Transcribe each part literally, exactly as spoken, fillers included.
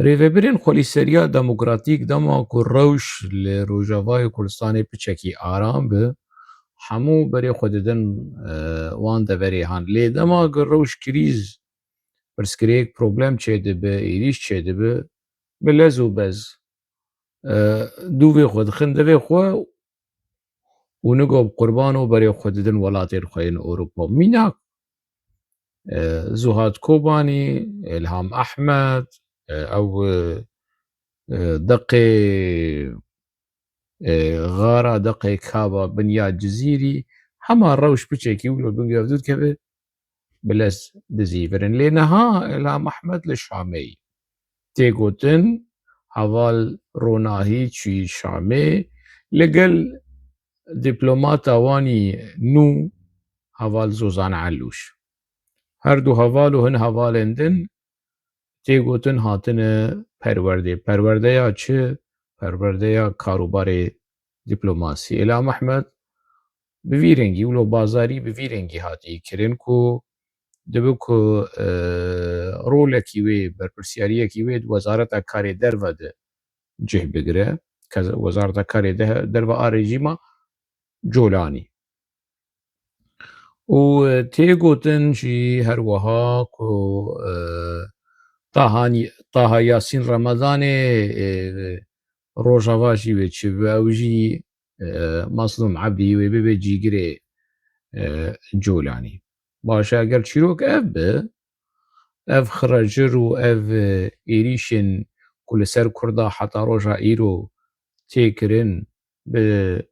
Rêvebirên Xwelîseriya Demokratîk dema ku rewş li Rojavayê Kurdistanê piçekî aram bi, hemû berê xwe didin, e, wan deverê han. Lê dema ku rewş krîz, pirsgirêk, problem çêdibe, êrîş çêdibe, bi lez û bez, e, dûvê xwe dixin devê xwe û nigo bi qurban û berê xwe didin welatên xwe yên Ewropa. Mînak, e, Zuhad Kobanî, Îlham Ehmed, e, ew, e, e, deqê, e, Xara, deqê Kaba, Binya Cizîrî, hema rewş piçekî wilo bin gevdû dikeve, bi lez dizîvirin. Lê niha Îlham Ehmed li Şamê ye. Tê gotin, heval Ronahî çûyî Şamê, li gel dîplomata wanî nû, heval Zozan Elûş. Her du heval û hin hevalên din tê gotin hatine perwerdê. Perwerdeya çi? Perwerdeya karûbarê dîplomasî. Îlham Ehmed bi vî rengî, wilo bazarî bi vî rengî hatiye kirin ku dibe ku, e, rolekî wê, berpirsiyariyekî wê di Wezareta Karê Derve de cih bigire. Ke Wezareta Karê de-, Derve a rejîma Colanî. Û, e, tê gotin jî her wiha ku, e, Tahanî-, Taha Yasîn Remadanê, e, Rojava jî wê çi bibe, ew jî, e, Mazlûm Ebdî wê bibe cîgirê, e, Colanî. Baş e, eger çîrok ev bi, ev xiracir û ev, e, êrîşên ku li ser Kurda heta roja îro tê kirin, bi,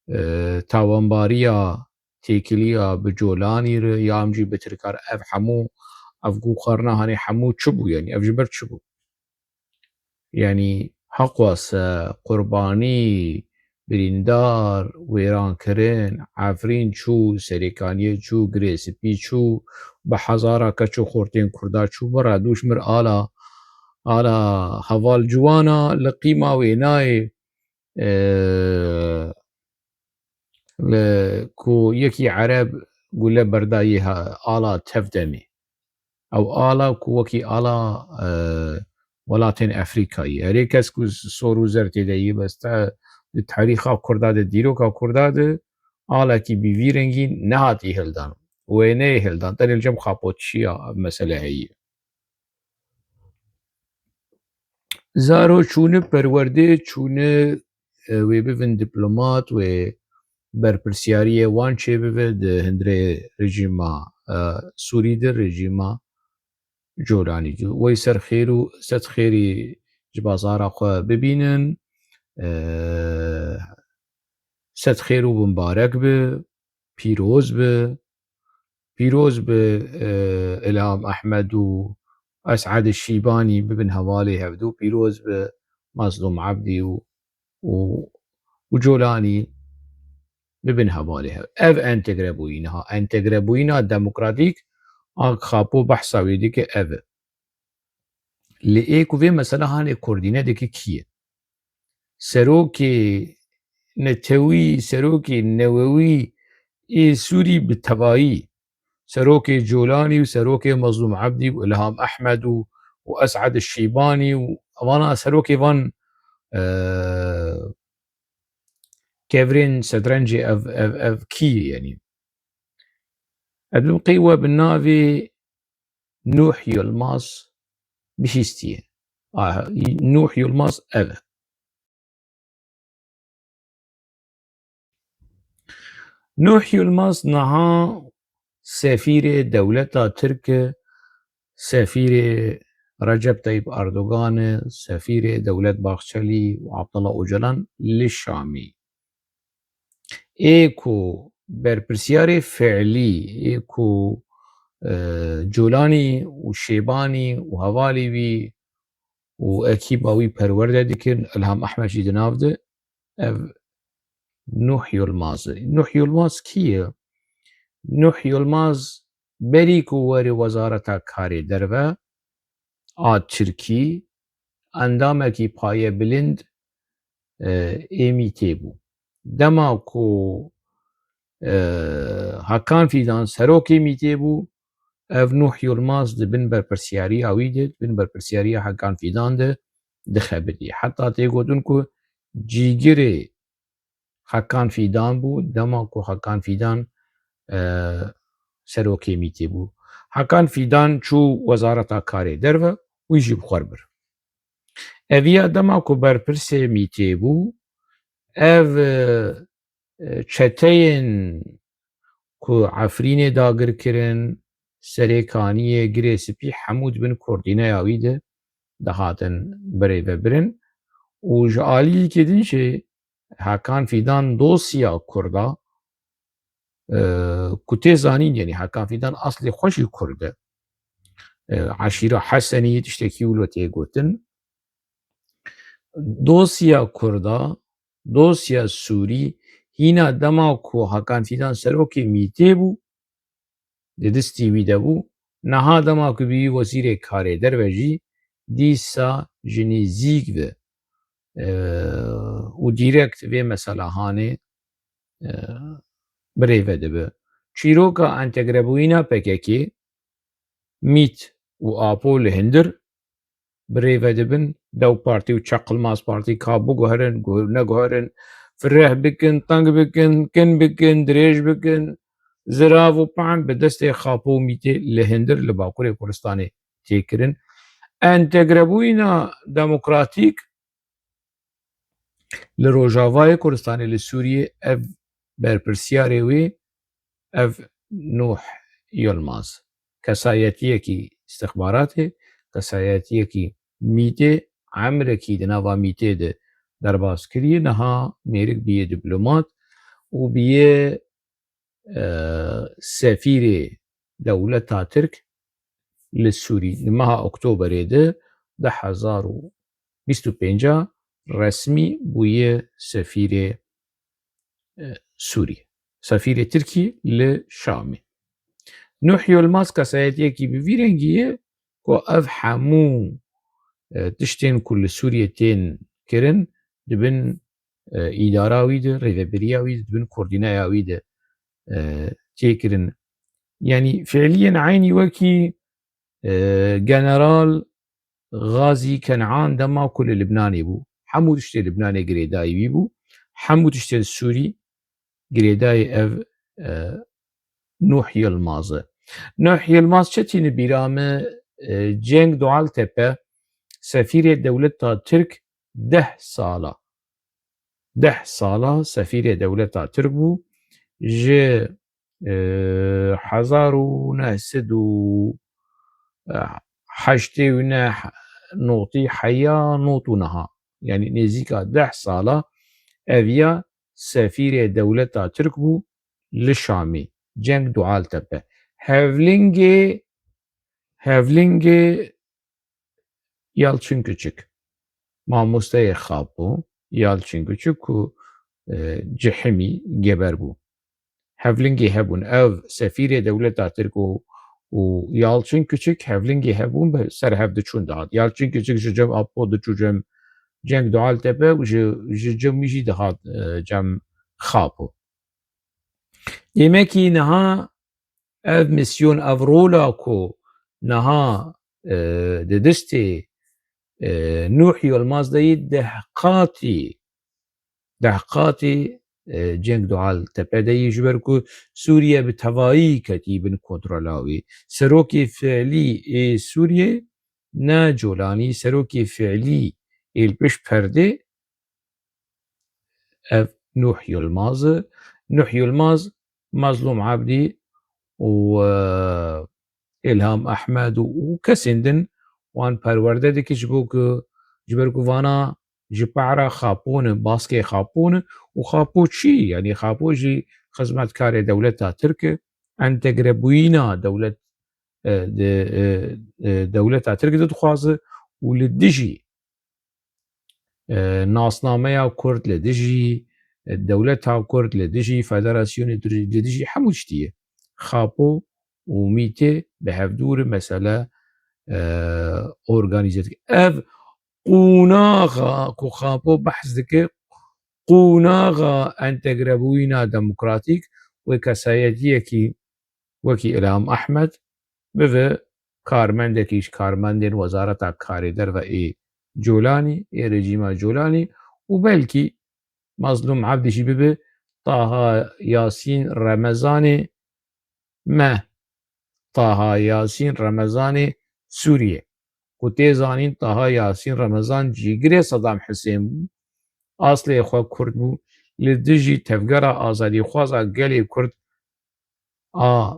e, tawanbariya têkiliya bi Colanî re, ya em jî bi Tirka re, ev hemû, ev ku xwarina hanê hemû çi bû, yanî ev ji ber çi bû? Yanî heqwase, qurbanî, birîndar, wêrankirin, Efrîn çû, Serêkaniyê çû, Girê Spî çû, bi hezara keç û xortên Kurda çû, bira dûş mir ala, ala heval ciwana li qîma wê nayê, e, li ku yekî Ereb gule berdayî ha-, ala tev demê. Ew ala ku wekî ala, e, welatên Efrîkayê. Herê kes ku sor û zer tê de yî beste di tarîxa Kurda de, dîroka Kurda de, alekî bi vî rengî nehatî hildan. Wêneyê hildan. Tenê li cem xapoçiya ev mesele heye. Zaro çûne perwerdê, çûne, e, wê bibin dîplomat, wê berpirsiyariyê wan çêbibe di hundirê rejîma, e, Sûrî de, rejîma Colanî de. Wey ser xêr û sed xêrî ji bazara xwe bibînin. E, sed xêr û bimbarek bi. Pîroz bi, pîroz bi, e, Îlham Ehmed û Es'ed Şîbanî bibin hevalê hevdû, pîroz bi Mazlûm Ebdî û, û, û Colanî bibin hevalê hev. Ev entegre bûyî niha, entegre bûyîna demokratîk a Xapo behsa wê dike ev e. Lê ê ku vê mesela hanê koordîne dike kî ye? Serokê netewî, serokê newewî ê Sûrî bi tevayî, serokê Colanî û serokê Mazlûm Ebdî û Îlham Ehmed û, û Es'ed Şîbanî û vana serokê van, e, kevirên setrencê ev, ev, ev kî ye yanî? Ev qey we bi navê Nuh Yilmaz bihîstiye. Ah, Nuh Yilmaz ev e. Nuh Yilmaz niha sefîrê dewleta Tirk e, sefîrê Recep Tayyip Erdogan e, sefîrê Dewlet Bahçelî û Abdullah Ocalan li Şamî. Ê ku berpirsiyarê fiilî, ê ku, e, Colanî û Şêbanî û hevalê wî û ekîba wî perwerde dikin, Ilham Ehmed jî di nav de, ev Nuh Yilmaz e. Nuh Yilmaz kî ye? Nuh Yilmaz berî ku were Wezareta Karê Derve a Tirkî, endamekî payebilind, e, ê MÎT'ê bû. Dema ku, e, Hakan Fîdan serokê MÎT'ê bû, ev Nuh Yilmaz di bin berpirsiyariya wî de, di bin berpirsiyariya Hakan Fidan de dixebitî. Heta tê gotin ku cîgirê Hakan Fidan bû, dema ku Hakan Fidan, e, serokê mîtê bû. Hakan Fidan çû Wezareta Karê Derve, wî jî bi xwe re bir. Eviya dema ku berpirsê mîtê bû, ev, e, çeteyên ku Efrînê dagir kirin, Serê Kaniyê, Girê Spî, hemû di bin koordîneya wî de dihatin birêvebirin û ji aliyekî din jî Hakan Fidan dosya Kurda, e, ku tê zanîn, yanî Hakan Fidan aslê xwe jî Kurd e. E, eşîra Hesenî tiştekî wilo tê gotin. Dosya Kurda, dosya Sûrî, hîna dema ku Hakan Fidan serokê mîtê bû, di destî wî de bû. Niha dema ku bûyî wezîrê karê derve jî, dîsa ji nêzîk ve, e, û dîrekt vê mesela hanê, e, birêve dibe. Çîroka entegrebûyîna P K K, mît û Apo li hundir birêve dibin, dew partî û çeqilmaz partî ka biguherin, guh-, neguherin, fireh bikin, teng bikin, kin bikin, dirêj bikin, zirav û pan bi destê Xapo û mîtê li hundir li Bakurê Kurdistanê tê kirin. Entegrebûyîna demokratîk li Rojavayê Kurdistanê, li Sûriyê, ev berpirsiyarê wê, ev Nuh Yilmaz. Kesayetiyekî îstixbaratê, kesayetiyekî mîtê, emrekî di nava mîtê de derbas kiriye, niha mêrik bûye diplomat û bûye, e, sefîrê dewleta Tirk li Sûrî. Li meha Oktoberê de du hezar û bîst û pênc resmî bûye sefîrê, e, Sûrî. Sefîrê Tirkî li Şamê. Nuh Yilmaz kesayetiyekî bi vî rengî ye ku ev hemû, e, tiştên ku li Sûriyê tên kirin, dibin, e, îdara wî de, rêveberiya wî de, dibin koordîneya wî de, e, tê kirin. Yanî fiiliyên eynî wekî, e, General Gazî Kenan dema ku li Libnanê bû. Hemû tiştê Libnanê girêdayî wî bû. Hemû tiştên Sûrî girêdayî ev, e, Nuh Yilmaz e. Nuh Yilmaz çetî li bîra me, e, Cenk Doğaltepe, sefîrê dewleta Tirk deh sala. Deh sala sefîrê dewleta Tirk bû. Ji, e, hezar û neh sed û heştê û neh notî heya not û niha. Yanî nêzîka deh sala eviya sefîrê dewleta Tirk bû li Şamê. Cenk Doğaltepe. Hevlingê, hevlingê Yalçın Küçük. Mamosteyê Xapo, Yalçın Küçük ku, e, cihimî geber bû. Hevlingê hebûn. Ev sefîrê dewleta Tirk û, û Yalçın Küçük hevlingê hebûn, bi ser hev diçûn dihat. Yalçın Küçük ji cem Apo diçû cem Cenk Doğaltepe û ji, ji cem wî jî dihat, e, cem Xapo. Demekî niha ev misyon, ev rola ku niha, e, di destê, e, Nuh Yilmaz de yî deh qatî, deh qatî, e, Cenk Doğaltepe de yî, ji ber ku Sûriye bi tevayî ketî bin kontrola wî. Serokê fiilî ê Sûriyê ne Colanî, serokê fiilî ê li pişt perdê ev Nuh Yilmaz e. Nuh Yilmaz, Mazlûm Abdî û, e, Îlham Ehmed û, û kesên din wan perwerde dike ji bo ku, ji ber ku vana ji para Xapo ne, baskê Xapo ne û Xapo çi? Yanî Xapo jî xizmetkarê dewleta Tirk e, entegrebûyîna dewlet, e, de, e, e, dewleta Tirk de dixwaze û li dijî e, nasnameya Kurd li dijî, e, dewleta Kurd li dijî, federasyonê Tirk li dijî hemû tiştî ye. Xapo û mîtê bi hevdû re mesele, e, organîze dike. Ev qonaxa ku Xapo behs dike, qonaxa entegrebûyîna demokratîk wê kesayetiyekî wekî Îlham Ehmed, bibe karmendekî ji karmendên Wezareta Karê Derve ê Colanî, ê rejîma Colanî û belkî Mazlûm Ebdî jî bibe Taha Yasîn Remezanê me, Taha Yasîn Remezanê Sûriyê. Ku tê zanîn Taha Yasîn Remezan cîgirê Sedam Hisên bû, aslê xwe Kurd bû, li dijî tevgera azadîxwaza gelê Kurd a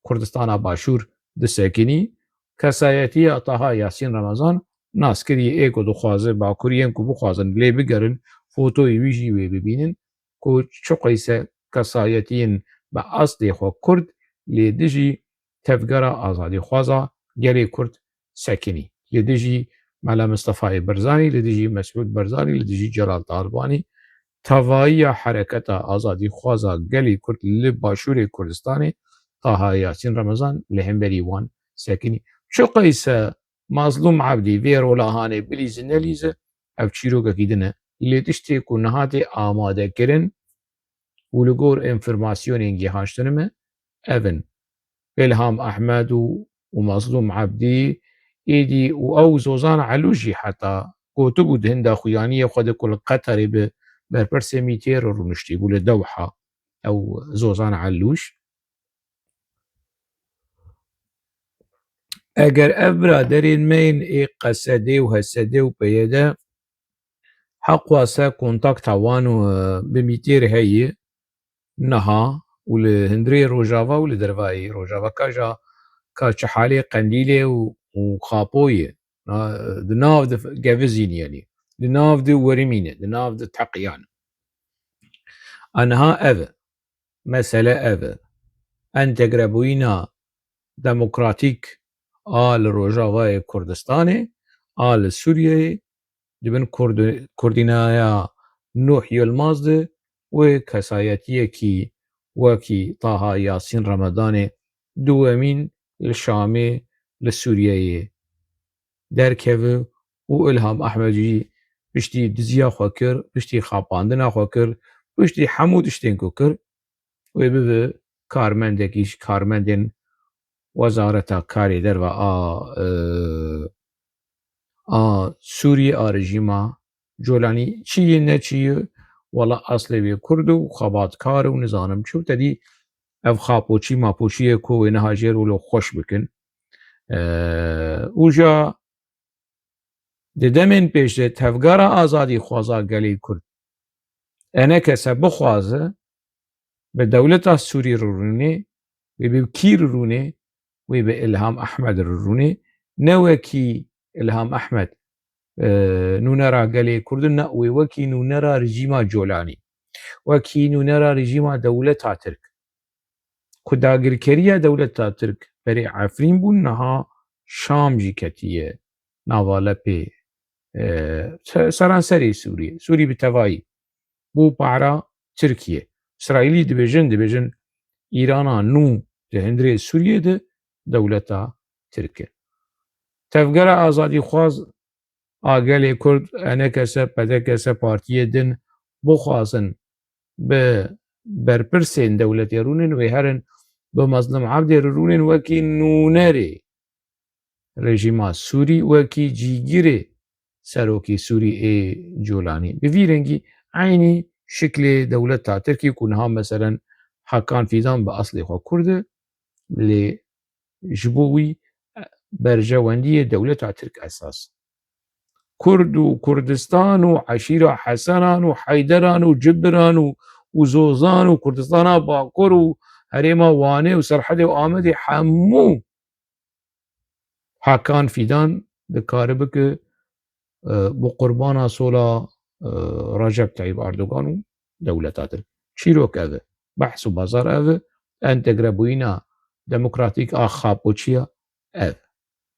Kurdistana Başûr disekinî. Kesayetiya Taha Yasîn Remezan naskirî ê ku dixwaze Bakuriyên ku bixwazin lê bigerin, fotoyê wî jî wê bibînin ku çiqeyse kesayetiyên bi aslê xwe Kurd lê dijî tevgera azadîxwaza gelê Kurd sekinî. Li dijî Mela Mistefayê Barzanî, li dijî Mesûd Barzanî, li dijî Celal Talibanî, tevayiya hereketa azadîxwaza gelê Kurd li Başûrê Kurdistanê Taha Yasîn Remezan li hemberî wan sekinî. Çiqeyse Mazlûm Ebdî vê rola hanê bilîze nelîze, ev çîrokekî din e. Lê tiştê ku niha tê amadekirin û li gor enfirmasyonên gihaştine me, ev in: Îlham Ehmed û, û Mazlûm Ebdî, êdî û ew Zozan Elû jî heta gotibû di hinda xuyaniyê xwe de ku li Qeterê bi berpirsê mîtê re rûniştî bû li Dewha, ew Zozan Elûş. Eger ev biraderên me yên ê Qesedê û Hesedê û P Y D heqwase kontakta wan û, e, bi mîtêr heye niha û li hundirê Rojava û li dervayî Rojava, ka ja, ka çi halê Qendîlê û, û Xapoyê, na, di nav di gevizîn, yanî di nav di werimîne, di nav di teqiyan. A niha ev e. Mesele ev e. Entegrebûyîna demokratîk a li Rojavayê Kurdistanê, a li Sûriyeyê, di bin Kurd-, kurdînaya Nuh Yilmaz de wê kesayetiyekî wekî Taha Yasîn Remedanê duwemîn li Şamê, li Sûriyeyê derkeve û Îlham Ehmed jî piştî diziya xwe kir, piştî xapandina xwe kir, piştî hemû tiştên ku kir, wê bibe karmendekî ji karmendên Wezareta Karê Derve a, e, a Sûriyê, a rejîma Colanî. Çi ye ne çi ye, wela eslê wê Kurd û xebatkar û nizanim çi û te dî ev xapoçî mapoçiyê ku wê niha jê re wilo xweş bikin. E, û ja di demên pêş de Tevgera Azadîxwaza Gelê Kurd, E N K S, bixwaze bi dewleta Sûrî re rûnê, wê bi kî re rûnê, wê bi Îlham Ehmed re rûnê, ne wekî Îlham Ehmed, e, nûnera gelê Kurd, ne, wê wekî nûnera rejîma Colanî, wekî nûnera rejîma dewleta Tirk. Ku dagirkeriya dewleta Tirk berê Efrîn bû, niha Şam jî ketiye nava lepê, e, se-, seranserê Sûriyê. Sûrî bi tevayî bû para Tirkiye. Îsraîlî dibêjin, dibêjin Îrana nû di hundirê Sûriyê de dewleta Tirk e. Tevgera Azadîxwaz a Gelê Kurd, E N K S, P D K S, partiyê din bixwazin bi berpirsên dewletê rûnin, wê herin bi Mezlûm Ebdê re rûnin wekî nûnerê rejîma Sûrî, wekî cîgirê serokê Sûrî ê Colanî. Bi vî rengî eynî şiklê dewleta Tirkî ku niha meselen Hakan Fîdan bi eslê xwe Kurd e, lê ji bo wî berjewendiyê dewleta Tirk esas. Kurd û Kurdistan û eşîra Hesenan û Heyderan û Cibiran û, û Zozan û Kurdistana Bakur û herêma Wanê û Serhedê û Amedê hemû Hakan Fîdan dikare bike, e, bi qurbana sola, e, Recep Tayyip Erdogan û dewleta Tirk. Çîrok ev e. Behs û bazar ev e. Entegrebûyîna demokratîk a xapoçiya ev.